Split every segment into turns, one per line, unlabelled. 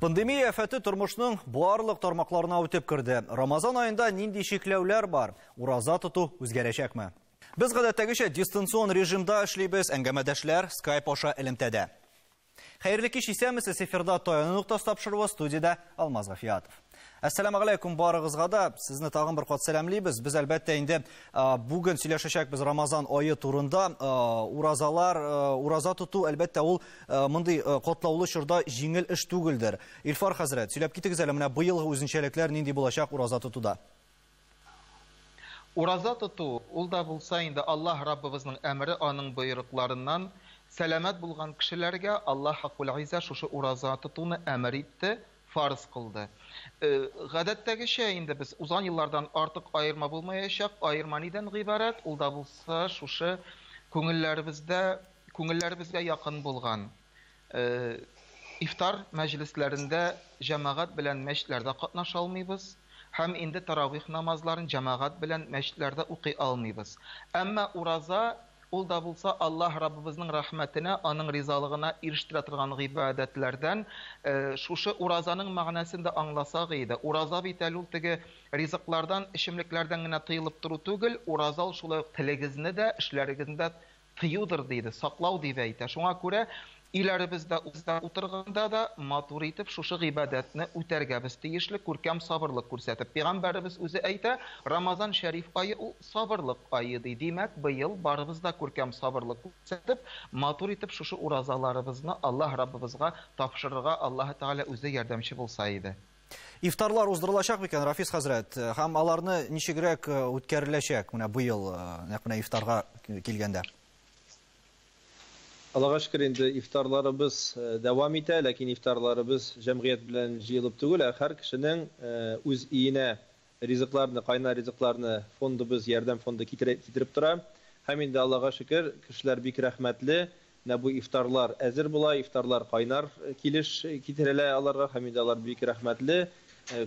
Пандемия афәте тормышның барлык тармакларына үтеп керде. Рамазан аенда нинди чикләүләр бар? Ураза тоту үзгәрәчәкме? Без гадәттәгечә дистанцион режимда эшлибез, әңгәмәдәшләр Skype аша элемтәдә. Хәерле кич, исәнмесез, эфирда Таяну ноктасы тапшыруы, студиядә Алмаз Гафиятов. Әссәламү алейкум барыгызга да, сезне тагын бер кат сәламлибез. Без әлбәттә инде бүген сөйләшәчәкбез Рамазан ае турында. Уразалар, ураза тоту әлбәттә ул мондый катлаулы чорда җиңел эш түгелдер. Илфар хәзрәт, сөйләп китегез әле, менә быелгы үзенчәлекләр нинди булачак ураза тотуда?
Ураза тоту, ул да булса инде Аллаһ Раббыбызның әмере, аның боерыкларыннан. Сәламәт булган кешеләргә Аллаһ Хаккул Иззә шушы ураза тотуны әмер итте, фарыз кылды. Гадәттәгечә инде без узган еллардан артык аерма булмаячак. Аерма нидән гыйбарәт? Ул да булса шушы күңелләребездә, күңелләребезгә якын булган ифтар мәҗлесләрендә җәмәгать белән мәчетләрдә катнаша алмыйбыз һәм инде таравих намазларын җәмәгать белән мәчетләрдә укый алмыйбыз. Әмма ураза ул да булса Аллаһ Раббыбызның рәхмәтенә, аның ризалыгына ирештерә торган гыйбадәтләрдән. Шушы уразаның мәгънәсен дә аңласак иде. Ураза бит әле ул теге ризыклардан, эчемлекләрдән генә тыелып тору түгел, ураза ул шулай ук телегезне дә, эшләрегезне дә тыюдыр диде, саклау дип әйтә. Шуңа күрә өйләребездә утырганда да матур итеп шушы гыйбадәтне үтәргә без тиешле, күркәм сабырлык күрсәтеп. Пәйгамбәребез үзе әйтә, Рамазан шәриф ае ул сабырлык ае ди. Димәк, быел барыбыз да күркәм сабырлык күрсәтеп, матур итеп шушы уразаларыбызны Аллаһ Раббыбызга тапшырырга Аллаһ Тәгалә үзе ярдәмче булса иде.
Ифтарлар уздырылачак микән, Рафис хәзрәт? Һәм аларны ничегрәк үткәреләчәк менә быел, нәкъ менә ифтарга килгәндә?
Аллаһка шөкер, инде ифтарларыбыз дәвам итә, ләкин ифтарларыбыз җәмгыять белән җыелып түгел, ә һәр кешенең үз өенә ризыкларны, кайнар ризыкларны фондыбыз, ярдәм фонды китереп тора. Һәм инде Аллаһка шөкер, кешеләр бик рәхмәтле. Менә бу ифтарлар әзер була, ифтарлар кайнар килеш китерелә аларга, һәм инде алар бик рәхмәтле,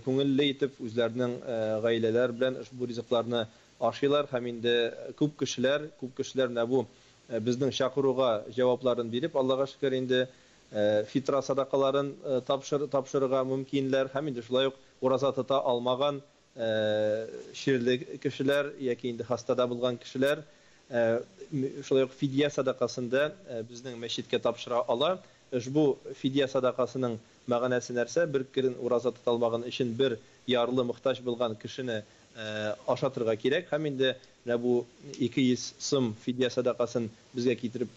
күңелле итеп үзләренең гаиләләр белән ошбу ризыкларны ашыйлар. Һәм инде күп кешеләр, күп кешеләр менә бу безнең чакыруга җавапларын биреп, Аллаһка шөкер, инде фитра садакаларын тапшырырга мөмкинләр, һәм инде шулай ук ураза тота алмаган чирле кешеләр яки инде хастада булган кешеләр шулай ук фидия садакасын да безнең мәчеткә тапшыра ала. Ошбу фидия садакасының мәгънәсе нәрсә? Бер көн ураза тота алмаган өчен бер ярлы, мохтаҗ булган кешене ашатырга кирәк. Һәм инде менә бу 200 сум фидия садакасын безгә китереп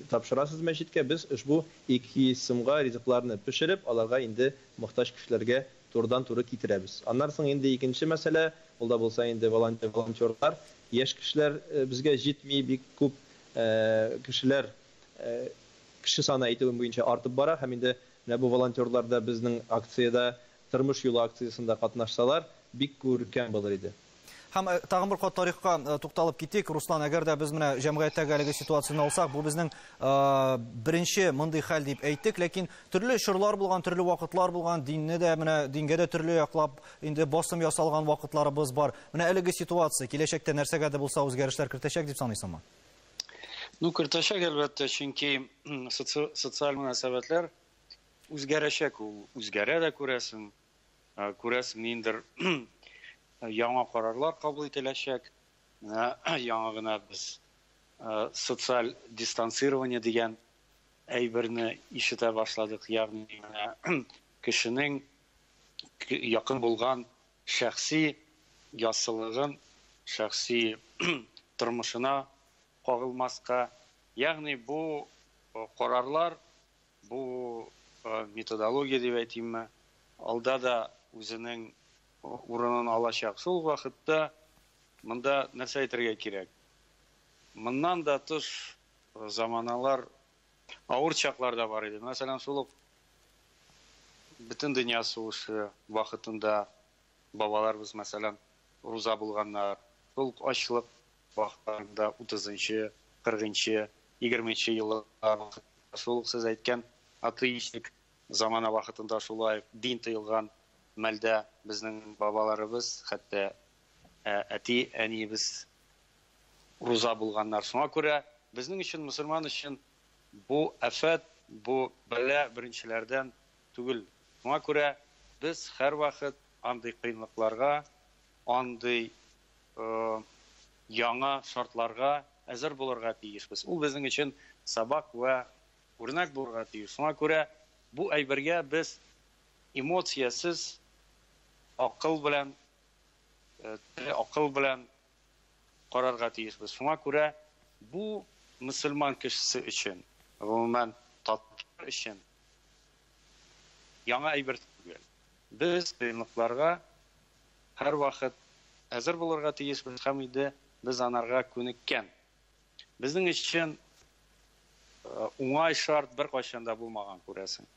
тапшырасыз мәчеткә, без ошбу 200 сумга ризыкларны пешереп, аларга инде мохтаҗ кешеләргә турыдан-туры китерәбез. Аннан соң инде икенче мәсьәлә, ул да булса инде волонтерлар, яшь кешеләр безгә җитми, бик күп кешеләр, кеше саны әйтүем буенча артып бара, һәм инде менә бу волонтерлар да безнең акциядә, тормыш юлы акциясендә катнашсалар, бик күркәм булыр иде.
Һәм тагын бер кат тарихка тукталып китик, Руслан, әгәр дә без менә җәмгыятьтәге әлеге ситуацияне алсак, бу безнең беренче мондый хәл дип әйттек, ләкин төрле чорлар булган, төрле вакытлар булган, динне дә менә дингә дә төрле яклап инде басым ясалган вакытларыбыз бар. Менә әлеге ситуация киләчәктә нәрсәгә дә булса үзгәрешләр кертәчәк дип саныйсыңмы?
Ну, кертәчәк әлбәттә, чөнки социаль мөнәсәбәтләр үзгәрәчәк, ул үзгәрә дә күрәсең. Күрәсең, ниндидер яңа карарлар кабул ителәчәк. Яңа гына без социаль дистанцирование дигән әйберне ишетә башладык. Ягъни кешенең якын булган шәхси яссылыгын, шәхси тормышына кагылмаска. Ягъни бу карарлар, бу методология дип әйтимме, алда да үзенең урынын алачак. Шул вакытта монда нәрсә әйтергә кирәк? Моннан да тыш заманалар, авыр чаклар да бар иде. Мәсәлән, шул ук бөтен дөнья сугышы вакытында бабаларыбыз, мәсәлән, руза булганнар. Шул ук ачлык вакытларында 30-нчы, 40-нчы, 20-нче еллар, шул ук сез әйткән атеистик замана вакытында шулай дин тыелган мәлдә безнең бабаларыбыз, хәтта әти, әниебез руза булганнар. Шуңа күрә безнең өчен, мөселман өчен бу афәт, бу бәла беренчеләрдән түгел. Шуңа күрә без һәрвакыт андый кыенлыкларга, андый яңа шартларга әзер булырга тиешбез. Ул безнең өчен сабак вә үрнәк булырга тиеш. Шуңа күрә бу әйбергә без эмоциясез, акыл белән, акыл белән карарга тиешбез. Шуңа күрә бу мөселман кешесе өчен, гомумән татар өчен яңа әйбер түгел. Без кыенлыкларга һәрвакыт әзер булырга тиешбез һәм инде без анарга күнеккән. Безнең өчен уңай шарт беркайчан да булмаган, күрәсең.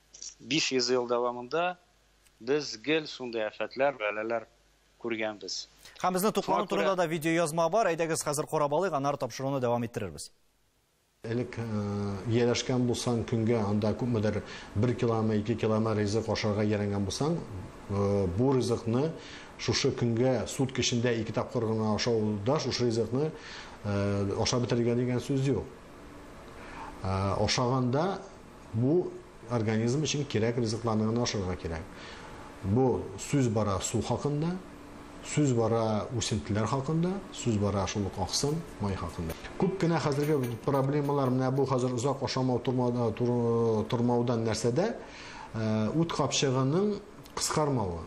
500 ел дәвамында без гел шундый афәтләр, бәлаләр күргәнбез.
Һәм безнең туклану турында да видеоязма бар. Әйдәгез, хәзер карап алыйк, аннары тапшыруны дәвам иттерербез.
Элек ияләшкән булсаң, көнгә анда күпмедер 1 километр, 2 километр ризык ашарга ияләнгән булсаң, бу ризыкны шушы көнгә сутка эчендә 2 тапкыр гына ашауда шушы ризыкны ашап бетерергә дигән сүз юк. Ашаганда бу организм өчен кирәк ризыкларны гына ашарга кирәк. Бу сүз бара су хакында, сүз бара үсентеләр хакында, сүз бара шул ук аксым, май хакында. Күп кенә хәзерге проблемалар менә бу хәзер озак ашамау тормаудан нәрсәдә, үт капчыгының кыскармавы.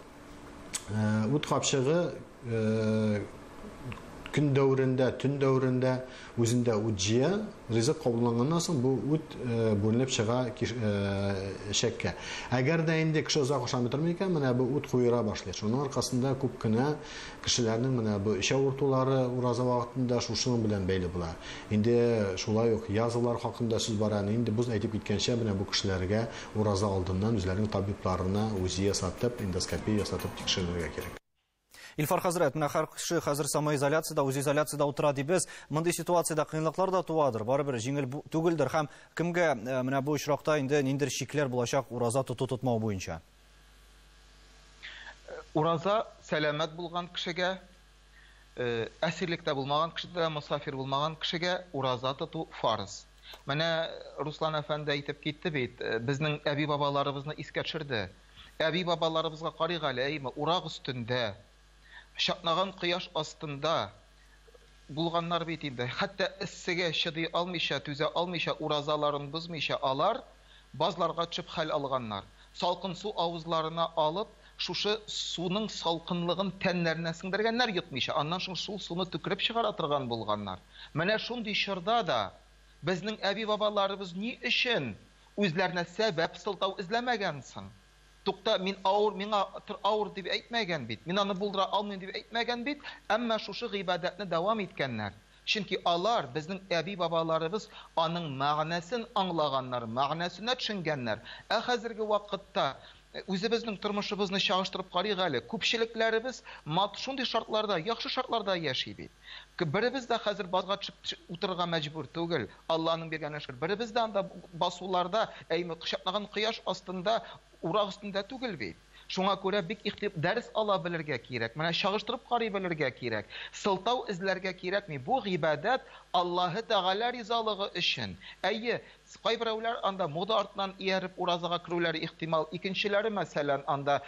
Үт капчыгы көн дәверендә, төн дәверендә үзендә үт җыя, ризык кабулланганнан соң бу үт бүленеп чыга эчәккә. Әгәр дә инде кеше озак ашамый тормый икән, менә бу үт куера башлый. Шуның аркасында күп кенә кешеләрнең менә бу эч авыртулары ураза вакытында шушының белән бәйле була. Инде шулай ук язвалар хакында сүз бара. Инде без әйтеп киткәнчә, менә бу кешеләргә ураза алдыннан үзләренең табибларына УЗИ ясатып, эндоскопия ясатып тикшерергә кирәк.
Илфар хәзрәт, менә һәр кеше хәзер самоизоляциядә, үзизоляциядә утыра дибез. Мондый ситуациядә кыенлыклар да туадыр, барыбер җиңел түгелдер. Һәм кемгә менә бу очракта инде ниндер чикләр булачак ураза тоту-тотмау буенча?
Ураза сәламәт булган кешегә, әсирлектә булмаган кешегә, мосафир булмаган кешегә ураза тоту фарыз. Менә Руслан әфәнде әйтеп китте бит, безнең әби-бабаларыбызны искә төшерде. Әби-бабаларыбызга карыйк әле, әйме, урак өстендә, чатнаган кояш астында булганнар бит инде. Хәтта эссегә чыдый алмыйча, түзә алмыйча, уразаларын бозмыйча алар базларга төшеп хәл алганнар. Салкын су авызларына алып, шушы суның салкынлыгын тәннәренә сеңдергәннәр йотмыйча, аннан соң шул суны төкереп чыгара торган булганнар. Менә шундый чорда да безнең әби-бабаларыбыз ни өчен үзләренә сәбәп сылтау эзләмәгән соң? Тукта, мин авыр, миңа авыр дип әйтмәгән бит, мин аны булдыра алмыйм дип әйтмәгән бит, әмма шушы гыйбадәтне дәвам иткәннәр. Чөнки алар, безнең әби-бабаларыбыз аның мәгънәсен аңлаганнар, мәгънәсенә төшенгәннәр. Ә хәзерге вакытта үзебезнең тормышыбызны чагыштырып карыйк әле. Күпчелекләребез шундый шартларда, яхшы шартларда яши бит. Беребез дә хәзер базга төшеп утырырга мәҗбүр түгел. Аллаһның биргәненә шөкер. Беребез дә анда басуларда, әйме, кочаклаган кояш астында, урак өстендә түгел бит. Шуңа күрә бик ихтият дәрес ала белергә кирәк. Менә чагыштырып карый белергә кирәк. Сылтау эзләргә кирәкми. Бу гыйбадәт Аллаһы Тәгалә ризалыгы өчен. Әйе, кайберәүләр анда мода артыннан ияреп уразага керүләре ихтимал. Икенчеләре, мәсәлән, анда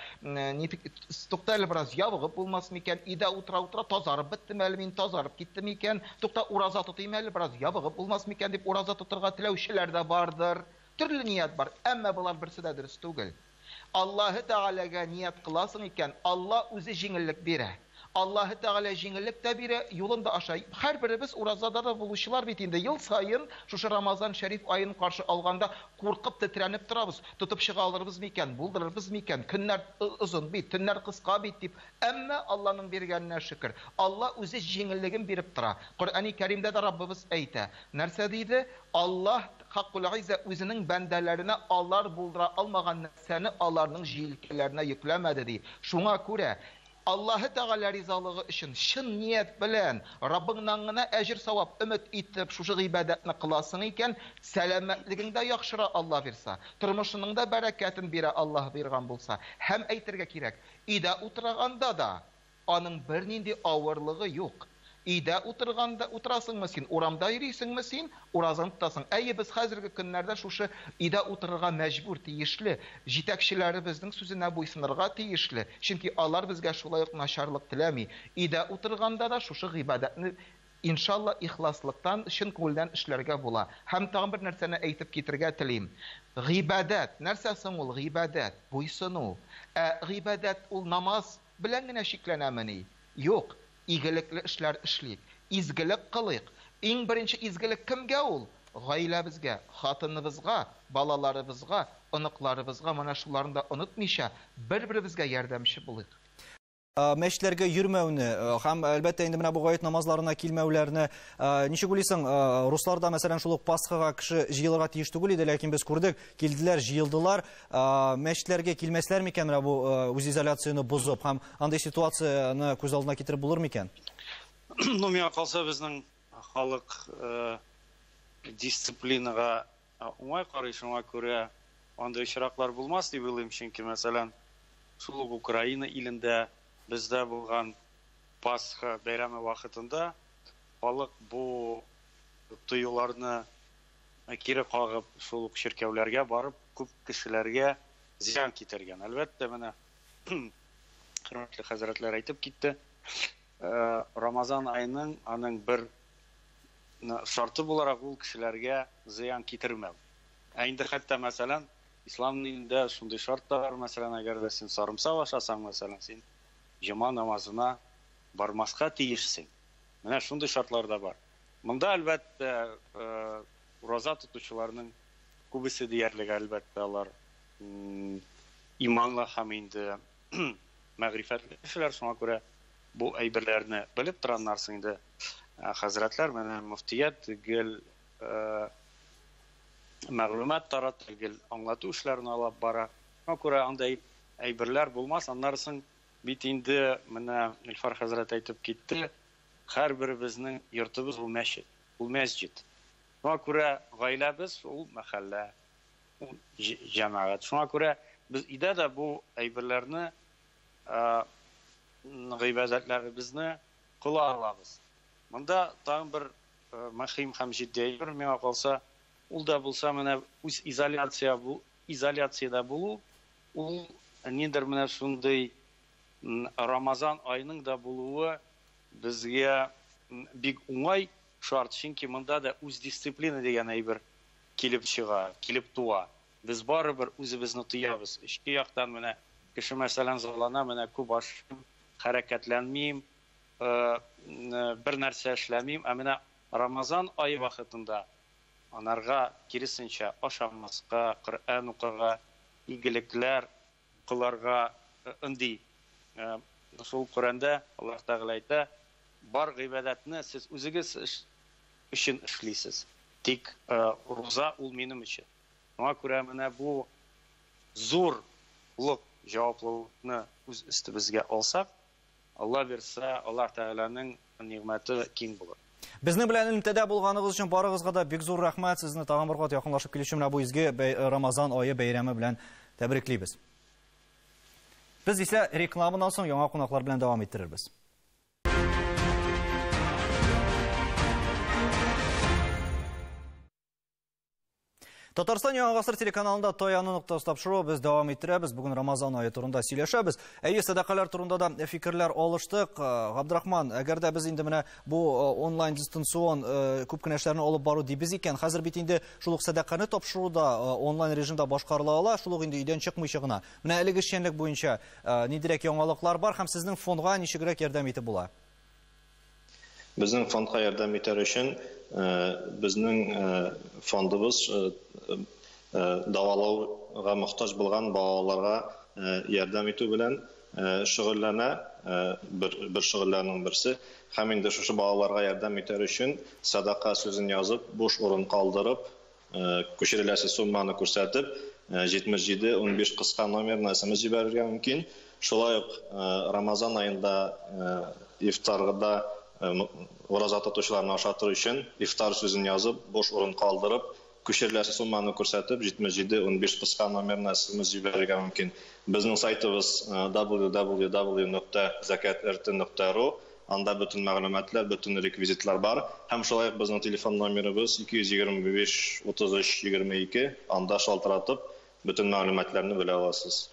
тукта әле бераз ябыгып булмас микән, өйдә утыра-утыра тазарып беттем әле мин, тазарып киттем икән, тукта ураза тотыйм әле, бераз ябыгып булмас микән дип ураза тотырга теләүчеләр дә бардыр. Төрле ният бар, әмма болар берсе дә дөрес түгел. Аллаһы Тәгаләгә ният кыласың икән, Алла үзе җиңеллек бирә. Аллаһы Тәгалә җиңеллек тә бирә, юлын да аша. Һәр беребез уразада да булучылар бит инде. Ел саен шушы Рамазан шәриф аен каршы алганда куркып тетрәнеп торабыз. Тотып чыга алырбыз микән, булдырырбыз микән? Көннәр озын бит, төннәр кыска бит дип. Әмма Алланың биргәненә шөкер. Алла үзе җиңеллеген биреп тора. Коръәни Кәримдә дә Раббыбыз әйтә. Нәрсә диде? Аллаһ Хаккул Иззә үзенең бәндәләренә алар булдыра алмаган нәрсәне аларның җилкәләренә йөкләмәде ди. Шуңа күрә Аллаһы Тәгалә ризалыгы өчен чын ният белән Раббыңнан гына әҗер савап өмет итеп шушы гыйбадәтне кыласың икән, сәламәтлегең дә яхшыра Алла бирса, тормышының да бәрәкәтен бирә Аллаһ биргән булса. Һәм әйтергә кирәк, өйдә утырганда да аның бернинди авырлыгы юк. Өйдә утырганда утырасыңмы син, урамда йөрисеңме син, уразаны тотасың. Әйе, без хәзерге көннәрдә шушы өйдә утырырга мәҗбүр тиешле, җитәкчеләребезнең сүзенә буйсынырга тиешле, чөнки алар безгә шулай ук начарлык теләми. Өйдә утырганда да шушы гыйбадәтне иншалла ихласлыктан, чын күңелдән эшләргә була. Һәм тагын бер нәрсәне әйтеп китергә телим. Гыйбадәт, нәрсә соң ул гыйбадәт? Буйсыну. Ә гыйбадәт ул намаз белән генә чикләнәмени? Юк. Игелекле эшләр эшлик, изгелек кылыйк. Иң беренче изгелек кемгә ул? Гаиләбезгә, хатыныбызга, балаларыбызга, оныкларыбызга, менә шуларны да онытмыйча, бер-беребезгә ярдәмче булыйк.
Мәчетләргә йөрмәүне һәм әлбәттә инде менә бу гает намазларына килмәүләрне ничек уйлыйсың? Русларда мәсәлән шул ук Пасхага кеше җыелырга тиеш түгел иде, ләкин без күрдек, килделәр, җыелдылар. Мәчетләргә килмәсләр микән менә бу үзизоляцияне бозып һәм андый ситуацияне күз алдына китереп булыр микән?
Ну, миңа калса, безнең халык дисциплинага уңай карый, шуңа күрә андый очраклар булмас дип уйлыйм, чөнки мәсәлән, шул ук Украина илендә бездә булган Пасха бәйрәме вакытында халык бу тыюларны кире кагып, шул ук чиркәүләргә барып, күп кешеләргә зыян китергән. Әлбәттә, менә хөрмәтле хәзрәтләр әйтеп китте, Рамазан аеның аның бер шарты буларак ул кешеләргә зыян китермәү. Ә инде хәтта, мәсәлән, ислам динендә шундый шарт та бар, мәсәлән, әгәр дә син сарымсак ашасаң, мәсәлән, син җома намазына бармаска тиешсең. Менә шундый шартлар да бар. Монда әлбәттә, ураза тотучыларның күбесе диярлек, әлбәттә, алар иманлы һәм инде мәгърифәтле кешеләр, шуңа күрә бу әйберләрне белеп тораннарсың инде. Хәзрәтләр, менә мөфтият гел мәгълүмат тарата, гел аңлату эшләрен алып бара. Шуңа күрә андай әйберләр булмас. Аннары соң бит инде менә Илфар хәзрәт әйтеп китте, һәрберебезнең йортыбыз ул мәчет, ул мәсҗид. Шуңа күрә гаиләбез ул мәхәллә, ул җәмәгать. Шуңа күрә без өйдә дә бу әйберләрне, гыйбадәтләребезне кыла алабыз. Монда тагын бер мөһим һәм җитди әйбер миңа калса, ул да булса менә үз изоляция бу, изоляциядә булу, ул ниндер менә шундый Рамазан аеның да булуы безгә бик уңай шарт, чөнки монда да үз дисциплина дигән әйбер килеп чыга, килеп туа. Без барыбер үзебезне тоябыз. Эчке яктан менә кеше мәсәлән зарлана, менә күп ашыйм, хәрәкәтләнмим, бер нәрсә эшләмим, ә менә Рамазан ае вакытында анарга киресенчә ашамаска, Коръән укырга, игелекләр кыларга өнди. Шул Коръәндә Аллаһ Тәгалә әйтә, бар гыйбадәтне сез үзегез өчен эшлисез. Тик руза ул минем өчен. Шуңа күрә менә бу зурлык җаваплылыкны үз өстебезгә алсак, Алла бирсә, Аллаһ Тәгаләнең нигъмәте киң булыр.
Безнең белән элемтәдә булганыгыз өчен барыгызга да бик зур рәхмәт. Сезне тагын бер кат якынлашып килүче менә бу изге Рамазан ае бәйрәме белән тәбриклибез. Без исә рекламадан соң яңа кунаклар белән дәвам иттерербез. Татарстан Яңа Гасыр телеканалында Таяну ноктасы тапшыруы без дәвам иттерәбез. Бүген Рамазан ае турында сөйләшәбез. Әйе, сәдакалар турында да фикерләр алыштык. Габдрахман, әгәр дә без инде менә бу онлайн дистанцион күп кенә эшләрне алып бару дибез икән, хәзер бит инде шул ук сәдаканы тапшыру да онлайн режимда башкарыла ала, шул ук инде өйдән чыкмыйча гына. Менә әлеге эшчәнлек буенча ниндирәк яңалыклар бар һәм сезнең фондга ничегрәк ярдәм итеп була?
Безнең фондка ярдәм итәр өчен безнең фондыбыз дәвалауга мохтаҗ булган балаларга ярдәм итү белән шөгыльләнә, бер шөгыльләрнең берсе. Һәм инде шушы балаларга ярдәм итәр өчен садака сүзен язып, буш урын калдырып, күчереләсе сумманы күрсәтеп, 77 15 кыска номерына СМС җибәрергә мөмкин. Шулай ук Рамазан аенда ифтарда ураза тотучыларны ашатыр өчен ифтар сүзен язып, буш урын калдырып, күчереләсе сумманы күрсәтеп, 77 15 кыска номерына СМС җибәрергә мөмкин. Безнең сайтыбыз w w w нокта закат р т нокта ру. Анда бөтен мәгълүматлар, бөтен реквизитлар бар. Һәм шулай ук безнең телефон номерыбыз 225 33 22. Анда шалтыратып, бөтен мәгълүматларны белә аласыз.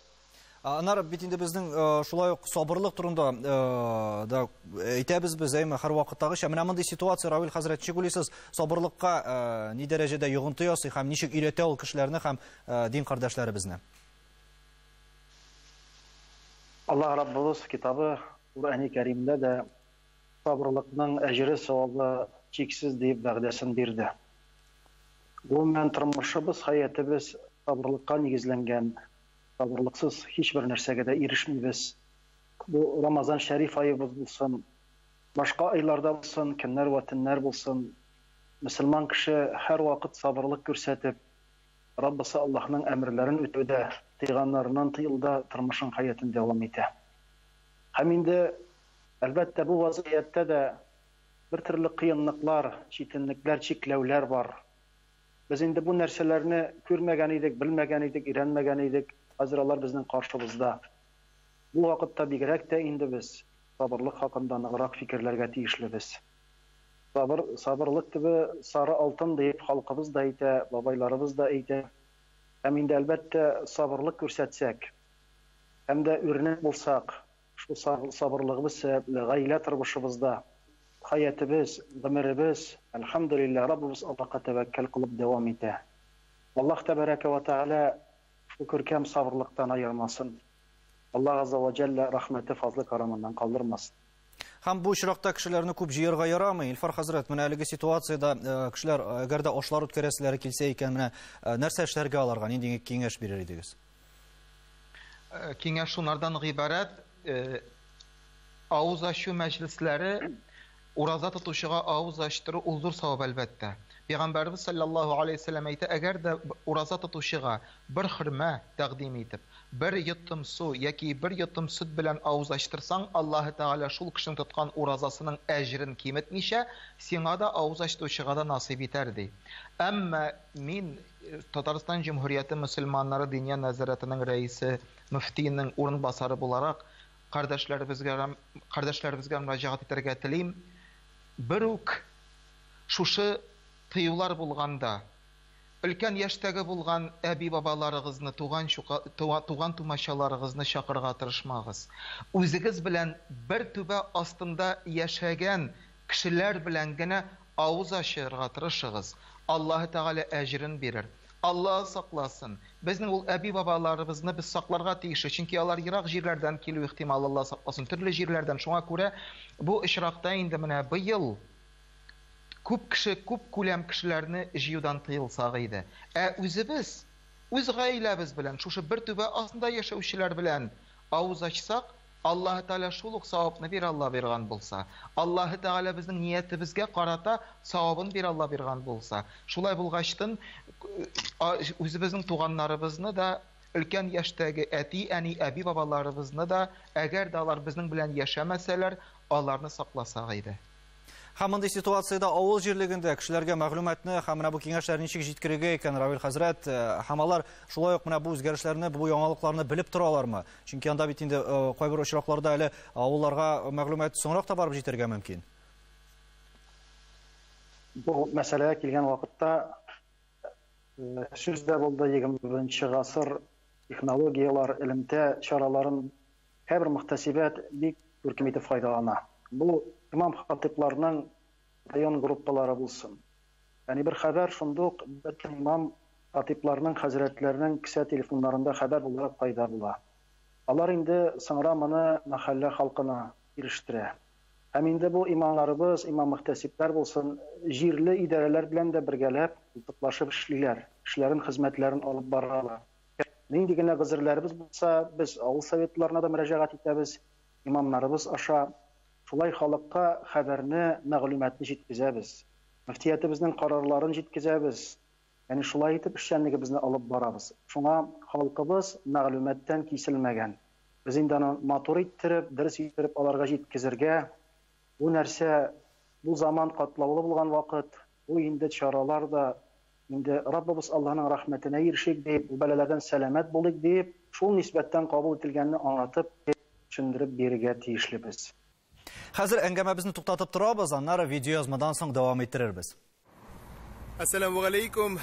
Аннары бит инде безнең шулай ук сабырлык турында да әйтәбез без, әйме, һәрвакыттагыча. Менә мондый ситуация, Равил хәзрәт, ничек уйлыйсыз, сабырлыкка ни дәрәҗәдә йогынты ясый һәм ничек өйрәтә ул кешеләрне һәм дин кардәшләребезне?
Аллаһ Раббыбыз китабы Куръани Кәримдә дә сабырлыкның әҗере савабы чиксез дип вәгъдәсен бирде. Гомумән, тормышыбыз, хәятыбыз сабырлыкка нигезләнгән. Сабырлыксыз һичбер нәрсәгә дә ирешмибез. Бу Рамазан шәриф аебыз булсын, башка айларда булсын, көннәр вә төннәр булсын. Мөселман кеше һәрвакыт сабырлык күрсәтеп, Раббысы Аллаһның әмерләрен үтәүдә, тыйганнарыннан тыелуда тормышын, хәятын дәвам итә. Һәм инде, әлбәттә, бу вазгыятьтә дә бер төрле кыенлыклар, читенлекләр, чикләүләр бар. Без инде бу нәрсәләрне күрмәгән идек, белмәгән идек, өйрәнмәгән идек. Хәзер алар безнең каршыбызда. Бу вакытта бигрәк тә инде без сабырлык хакында ныграк фикерләргә тиешлебез. Сабыр, сабырлык төбе сары алтын дип халкыбыз да әйтә, бабайларыбыз да әйтә. Һәм инде әлбәттә сабырлык күрсәтсәк, һәм дә үрнәк булсак, шул сабырлыгыбыз сәбәпле гаилә тормышыбызда хәятыбыз, гомеребез, әлхәмдүлилләһ, Раббыбыз Аллаһка тәвәккәл кылып дәвам итә. Аллаһ тәбәрәкә вә тәгалә шул күркәм сабырлыктан аермасын. Аллаһ азза вә җәллә рәхмәте, фазлы карамыннан калдырмасын.
Һәм бу очракта кешеләрне күп җыярга ярамый. Илфар хәзрәт, менә әлеге ситуациядә кешеләр әгәр дә ашлар үткәрәселәре килсә икән, менә нәрсә эшләргә аларга, нинди киңәш бирер идегез?
Киңәш шунардан гыйбарәт, авыз ачу мәҗлесләре, ураза тотучыга авыз ачтыру ул зур савап әлбәттә. Пәйгамбәрбез саллаллаһу алейһи ва сәлләм әйтә, әгәр дә ураза тотучыга бер хөрмә тәкъдим итеп, бер йотым су яки бер йотым сөт белән авыз ачтырсаң, Аллаһы Тәгалә шул кешенең тоткан уразасының әҗрен киметмичә, сиңа да авыз ачтыручыга да насыйп итәр ди. Әмма мин Татарстан Җөмһүрияте мөселманнары диния нәзарәтенең рәисе, мөфтиенең урынбасары буларак кардәшләребезгә мөрәҗәгать итәргә телим. Бер үк шушы тыюлар булганда, өлкән яшьтәге булган әби-бабаларыгызны, туган тумачаларыгызны чакырырга тырышмагыз. Үзегез белән бер түбә астында яшәгән кешеләр белән генә авыз ачырга тырышыгыз. Аллаһы Тәгалә әҗерен бирер. Аллаһ сакласын. Безнең ул әби-бабаларыбызны без сакларга тиеш, чөнки алар ерак җирләрдән килү ихтималы, Аллаһ сакласын, төрле җирләрдән. Шуңа күрә бу очракта инде менә быел күп кеше, күп күләм кешеләрне җыюдан тыелсак иде. Ә үзебез, үз гаиләбез белән, шушы бер түбә астында яшәүчеләр белән авыз ачсак, Аллаһы Тәгалә шул ук савапны бирә Алла биргән булса. Аллаһы Тәгалә безнең ниятебезгә карата савабын бирә Алла биргән булса. Шулай булгачтын, үзебезнең туганнарыбызны да, өлкән яшьтәге әти, әни, әби бабаларыбызны да, әгәр дә алар безнең белән яшәмәсәләр, аларны сакласак иде.
Һәм мондый ситуациядә авыл җирлегендә кешеләргә мәгълүматны һәм менә бу киңәшләрне ничек җиткерергә икән, Равил хәзрәт, һәм алар шулай ук менә бу үзгәрешләрне, бу яңалыкларны белеп торалармы? Чөнки анда бит инде кайбер очракларда әле авылларга мәгълүмат соңрак та барып җитәргә мөмкин.
Бу мәсьәләгә килгән вакытта сүз дә булды, 21 гасыр технологияләр, элемтә чараларын һәрбер мөхтәсибәт бик күркәм итеп файдалана. Бу имам хатипларның район группалары булсын. Ягъни бер хәбәр шундук бөтен имам хатипларның, хәзрәтләрнең кесә телефоннарында хәбәр буларак пайда була. Алар инде соңра моны мәхәллә халкына ирештерә. Һәм инде бу имамнарыбыз, имам мөхтәсибләр булсын, җирле идарәләр белән дә бергәләп, култыклашып эшлиләр, эшләрен, хезмәтләрен алып баралар. Нинди генә гозерләребез булса, без авыл советларына да мөрәҗәгать итәбез, имамнарыбыз аша. Шулай халыкка хәбәрне, мәгълүматны җиткезәбез. Мөфтиятебезнең карарларын җиткезәбез. Ягъни шулай итеп эшчәнлегебезне алып барабыз. Шуңа халкыбыз мәгълүматтан киселмәгән. Без инде аны матур иттереп, дөрес иттереп аларга җиткезергә, бу нәрсә, бу заман катлаулы булган вакыт, бу инде чаралар да инде Раббыбыз Аллаһның рәхмәтенә ирешик дип, бу бәлаләрдән сәламәт булыйк дип, шул нисбәттән кабул ителгәнне аңлатып, төшендереп бирергә тиешлебез.
Хәзер әңгәмәбезне туктатып торабыз, аннары видеоязмадан соң дәвам иттерербез.
Әссәламү галәйкүм.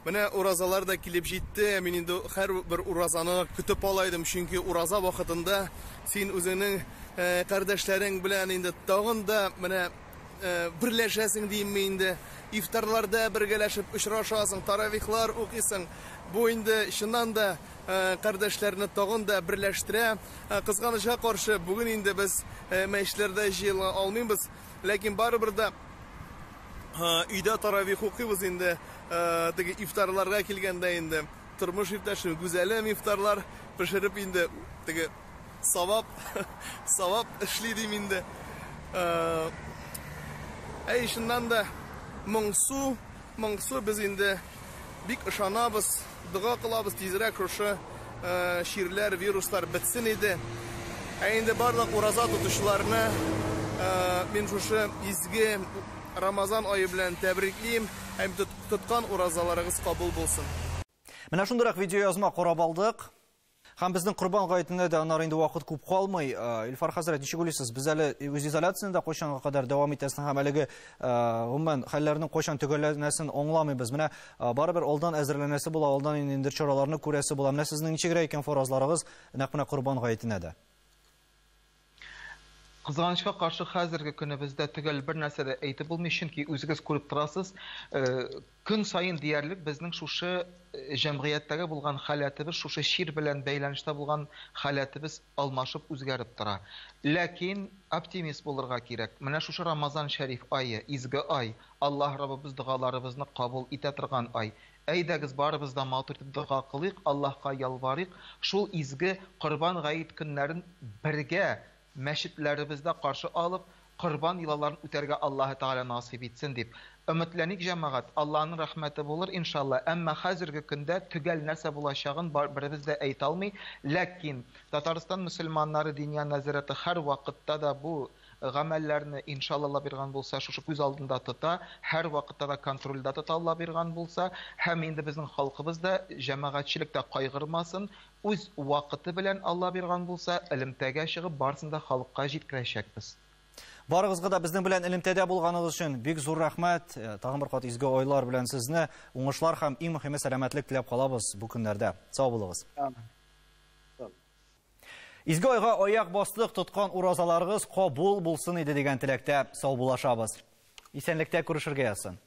Менә уразалар да килеп җитте. Мин инде һәрбер уразаны көтеп ала идем, чөнки ураза вакытында син үзеңнең кардәшләрең белән инде тагын да менә берләшәсең димме инде. Ифтарларда бергәләшеп очрашасың, таравихлар укыйсың. Бу инде чыннан да кардәшләрне тагын да берләштерә. Кызганычка каршы, бүген инде без мәчетләрдә җыела алмыйбыз, ләкин барыбер дә өйдә таравих укыйбыз инде. Теге ифтарларга килгәндә инде тормыш иптәшем Гүзәлем ифтарлар пешереп инде теге савап савап эшли дим инде. Әй, чыннан да моңсу, моңсу без инде бик ышанабыз, дога кылабыз, тизрәк шушы чирләр, вируслар бетсен иде. Ә инде барлык ураза тотучыларны мин шушы изге Рамазан айы белән тәбриклим. Һәм тоткан уразаларыгыз кабул булсын.
Менә шундыйрак видеоязма карап алдык. Һәм безнең Корбан гаетенә дә аннары инде вакыт күп калмый. Илфар хәзрәт, ничек уйлыйсыз, без әле үзизоляцияне дә кайчанга кадәр дәвам итәсен һәм әлеге гомумән хәлләрнең кайчан төгәлләнәсен аңламыйбыз. Менә барыбер алдан әзерләнәсе була, алдан инде чараларны күрәсе була. Менә сезнең ничегрәк икән фаразларыгыз нәкъ менә Корбан гаетенә дә?
Кызганычка каршы, хәзерге көнебездә төгәл бер нәрсә дә әйтеп булмый, чөнки үзегез күреп торасыз, көн саен диярлек безнең шушы җәмгыятьтәге булган халәтебез, шушы чир белән бәйләнештә булган халәтебез алмашып үзгәреп тора. Ләкин оптимист булырга кирәк. Менә шушы Рамазан шәриф ае, изге ай, Аллаһ Раббыбыз догаларыбызны кабул итә торган ай. Әйдәгез, барыбыз да матур итеп дога кылыйк, Аллаһка ялварыйк, шул изге Корбан гаит көннәрен бергә мәчетләребездә каршы алып, корбан йолаларын үтәргә Аллаһы Тәгалә насыйп итсен дип. Өметләник, җәмәгать, Аллаһның рәхмәте булыр, иншалла. Әмма хәзерге көндә төгәл нәрсә булачагын беребез дә әйтә алмый. Ләкин Татарстан мөселманнары Диния нәзарәте һәр вакытта да бу гамәлләрне, иншалла, Алла биргән булса, шушы күз алдында тота, һәр вакытта да контрольдә тота Алла биргән булса, һәм инде безнең халкыбыз да, җәмәгатьчелек тә кайгырмасын, үз вакыты белән Алла биргән булса, элемтәгә чыгып, барысын да халыкка җиткерәчәкбез.
Барыгызга да безнең белән элемтәдә булганыгыз өчен бик зур рәхмәт. Тагын бер кат изге айлар белән сезне уңышлар һәм иң мөһиме сәламәтлек теләп калабыз бу көннәрдә. Сау булыгыз. Изге айга аяк бастык, тоткан уразаларыгыз кабул булсын иде дигән теләктә саубуллашабыз. Исәнлектә күрешергә язсын.